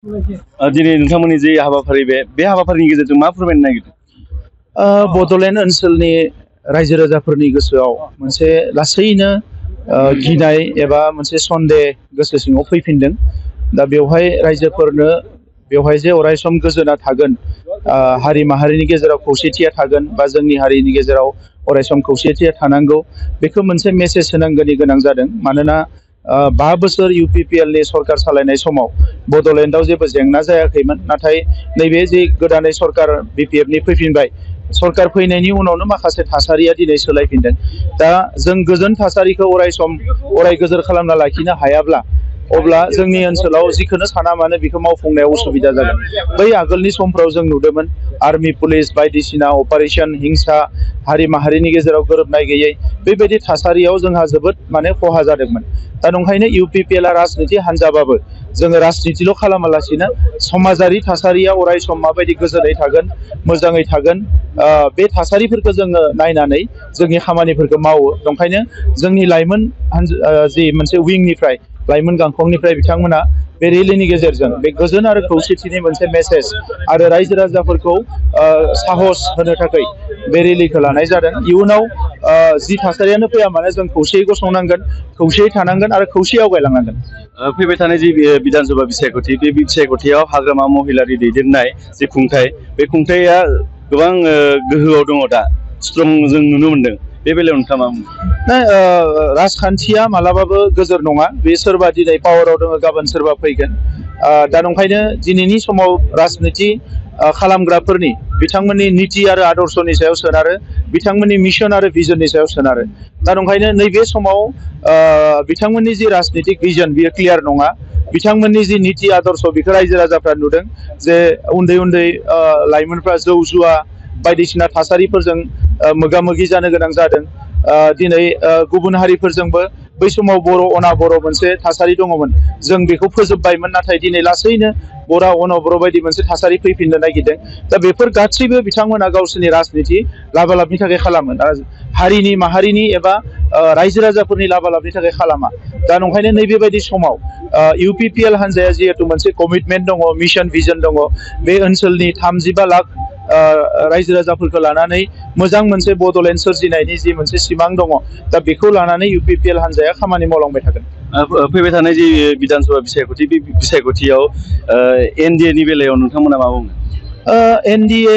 दिनै नोंथांमोननि जे हाबाफारि बे हाबाफारिनि गेजेरजों मा फोरमायनो नागिरदों? बड'लेण्ड ओनसोलनि रायजो राजाफोरनि गोसोआव मोनसे लासैनो गिनाय एबा मोनसे सन्देह गोसो सिङाव फैफिनदों। दा बेवहाय रायजोफोरनो बेवहाय जे अरायसम गोजोना थागोन, हारि माहारिनि गेजेराव खौसेथिया थागोन बा जोंनि हारिनि गेजेराव अरायसम खौसेथिया थानांगौ, बेखौ मोनसे मेसेज होनांगौनि गोनां जादों। मानोना 5 बोसोर UPPLनि सरकार सालायनाय समाव बड'लेण्डआव जेबो जेंना जायाखैमोन। नाथाय नैबे जे गोदानै सरकार BPFनि फैफिनबाय, सरकार फैनायनि उनावनो माखासे थासारिया दिनै सोलायफिनदों। दा जों गोजोन थासारिखौ अराय गोजोर खालामना लाखिनो हायाब्ला अब्ला जोंनि ओनसोलाव जिखौनो साना मानो बेखौ मावफुंनायाव उसुबिदा जागोन। बै आगोलनि समफ्राव जों नुदोंमोन आर्मी पुलिस बायदिसिना अपारेशन, हिंसा, हारि माहारिनि गेजेराव गोरोबनाय गैयै, बेबायदि थासारियाव जोंहा जोबोद खहा जादोंमोन। दा नंखायनो UPPLआ राजनिति हान्जाबाबो जोङो राजनितिल' खालामालासिनो समाजारि थासारिया अरायसम माबायदि गोजोनै थागोन, मोजाङै थागोन, बे थासारिफोरखौ जोङो नायनानै जोंनि खामानिफोरखौ मावो। ओंखायनो जोंनि लाइमोन जि मोनसे विंनिफ्राय, लाइमोन गांखंनिफ्राय बिथांमोना बे रेलिनि गेजेरजों बे गोजोन आरो खौसेथिनि मोनसे मेसेज आरो रायजो राजाफोरखौ साहस होनो थाखाय बे रेलिखौ लानाय जादों। इयुनाव जि थासारियानो फैया मानो जों खौसेयै गसंनांगोन, खौसेयै थानांगोन आरो खौसेयै आवगायलांनांगोन। फैबाय थानाय जि बिधानसभा बिसायख'थि, बे बिसायख'थियाव हाग्रामा महिलारि दैदेननाय जे खुंथाय, बे खुंथाया गोबां गोहोआव दङ, दा स्ट्रं जों नुनो मोनदों। बे बेलायाव नोंथाङा मा बुङो? राजखान्थिया मालाबाबो गोजोर नङा। बे सोरबा दिनै पावाराव दङ, गाबोन सोरबा फैगोन। दा नंखायनो दिनैनि समाव राजनिति खालामग्राफोरनि बिथांमोननि नीति आरो आदर्शनि सायाव सोनारो, बिथांमोननि मिशन आरो भिजननि सायाव सोनारो। दा नंखायनो नैबे समाव बिथांमोननि जि राजनितिक भिजन बियो क्लियार नङा। बिथांमोननि जि नीति आदर्श बेखौ रायजो राजाफ्रा नुदों जे उन्दै उन्दै लाइमोनफ्रा जौ जुवा बायदिसिना थासारिफोरजों मोगा मोगि जानो गोनां जादों। दिनै गुबुन हारिफोरजोंबो बै समाव बर' मोनसे थासारि दङमोन, जों बेखौ फोजोबबायमोन। नाथाय दिनै लासैनो बर' बायदि मोनसे थासारि फैफिननो नागिरदों। दा बेफोर गासैबो बिथांमोना गावसोरनि राजनिति लाबालाबनि थाखाय खालामो, हारिनि माहारिनि एबा रायजो राजाफोरनि लाबालाबनि थाखाय खालामा। दा नंखायनो नैबेबायदि समाव UPPL हान्जाया जिहेतु मोनसे कमिटमेन्ट दङ, मिशन भिजन दङ, बे ओनसोलनि 35 लाख रायजो राजाफोरखौ लानानै मोजां मोनसे बड'लेण्ड सोरजिनायनि जि मोनसे सिमां दङ, दा बेखौ लानानै UPPL हान्जाया खामानि मावलांबाय थागोन। फैबाय थानाय जि बिधानसभा बिसायख'थि, बे बिसायख'थियाव NDA नि बेलायाव नोंथांमोना मा बुङो? NDA